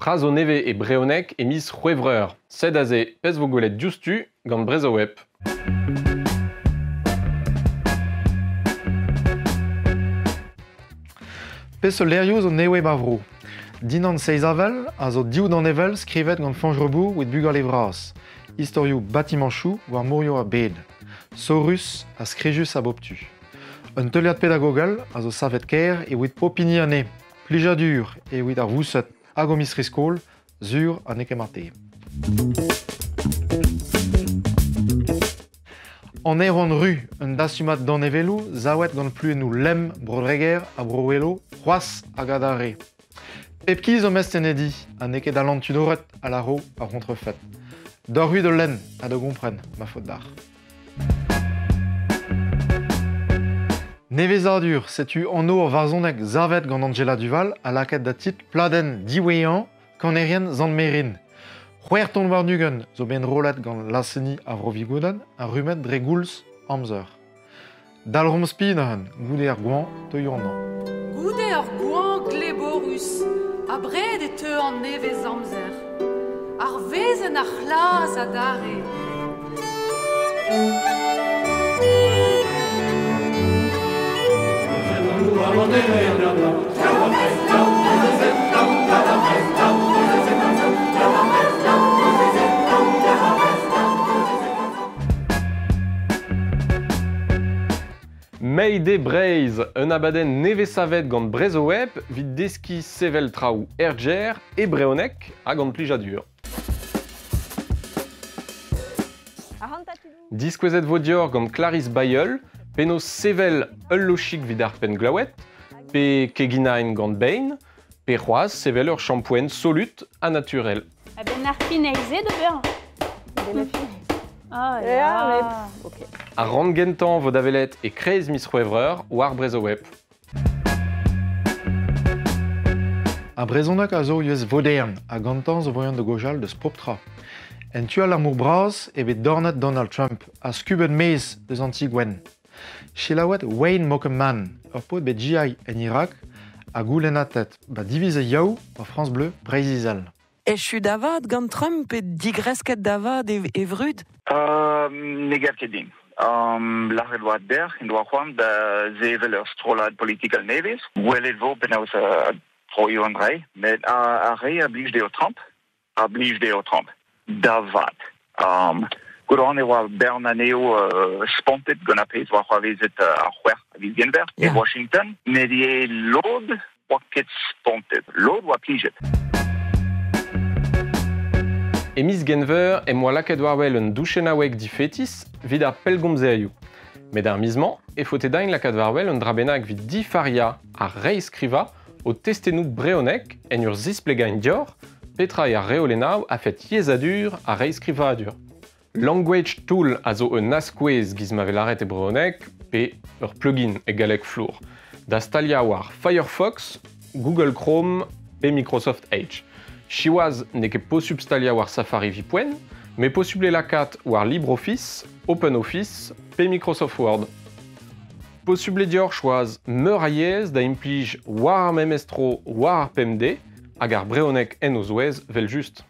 Tra zo nevez e brezhoneg e miz C'hwevrer. Sed aze pezh vo gwelet diouzhtu gant Brezhoweb. Peseurt levrioù zo nevez 'ba vro? Dindan seizh avel a zo div danevell skrivet gant Fañch Rebours evit bugale vras. Istorioù batimañchoù war morioù ar bed. Sorus ha skrijus a bop tu. Un teuliad pedagogel a zo savet kaer evit pop hini anezhe. Plijadur evit ar voused hag o mistri-skol, sur ha n'eo ket marteze. An Aeron Ru, un dastumad danevelloù savet gant pluennoù lemm Bro-Dreger ha Bro-Ouelo c'hoazh hag adarre. Pep ki zo mestr en e di ha n'eo ket Alan Tudoret a lâro ar c'hontrefed. Deoc'h-hu da lenn ha da gompren, ma faot deoc'h. Nevezadur, setu anv ur varzhoneg savet gant Anjela Duval ha lakaet da titl pladenn diwezhañ kanerien Sant-Merin. C'hwec'h ton warn-ugent zo bet enrollet gant laz-seniñ ar Vro Vigoudenn ha rummet dre goulz amzer. Dalc'homp spi neuze, goude ar goañv teuio an hañv. Goude ur goañv gleborus, abred e teu an nevez-amzer. Ar wezenn a c'hlaz adarre. Mayday Breizh, un abadenn nevez-savet gant Brezhoweb evit deskiñ sevel traoù er gêr e brezhoneg ha gant plijadur. Diskouezet vo deoc'h gant Clarisse Bayeul penaos sevel ul lochig evit ar penn-glaoued, pe keginañ gant bein, pe c'hoazh sevel ur shampouen solut ha naturel. A-benn ar fin aezet ober. A-benn ar fin. Ah, Ya, mais ok. Ar rann gentañ vo da welet e-kreiz miz C'hwevrer war Brezhoweb. Ar brezhoneg a zo ivez vodern ha gantañ zo voian da gaozeal deus pop tra. En tu all ar mor bras eo bet dornet Donald Trump ha skubet maez eus an ti gwenn. Selaouet Wayne Mockerman, ur paotr bet GI en Irak, ha goulennatet ba diviz e Yaou war France Bleu Breizh-Izel. Echu da vat gant Trump pe digresket da vat e vrud? Ne gav ket din. Lâret oa dec'h en doa c'hoant da sevel ur strollad politikel nevez. Gwelet vo penaos troio an dra, met ar re a blij dezho Trump a blij dezho Trump. Da vat. Goude e oa bern anezho spontet gant ar pezh oa c'hoarvezet ar c'hwec'h a viz Genver e Washington, met ivez lod oa ket spontet, lod oa plijet. E miz Genver em boa lakaet war-wel un douchennaoueg difetis evit ar pellgomzerioù. Met ar miz-mañ e faote din lakaat war-wel un dra bennak evit difariañ ha reizhskrivañ o testennoù brezhonek en ur zisplegañ deoc'h petra eo ar reolennoù a-fet yezhadur ha reizhskrivadur. Language Tool a zo un askouezh giz ma vez lâret e brezhoneg pe ur plugin e galleg flour da staliañ war Firefox, Google Chrome pe Microsoft Edge. Siwazh n'eo ket posupl staliañ war Safari evit poent, met posupl eo lakaat war LibreOffice, OpenOffice pe Microsoft Word. Posupl eo deoc'h choaz meur a yezh da implij war ar memes tro war ar pemdez, hag ar brezhoneg en o zouez, evel-just.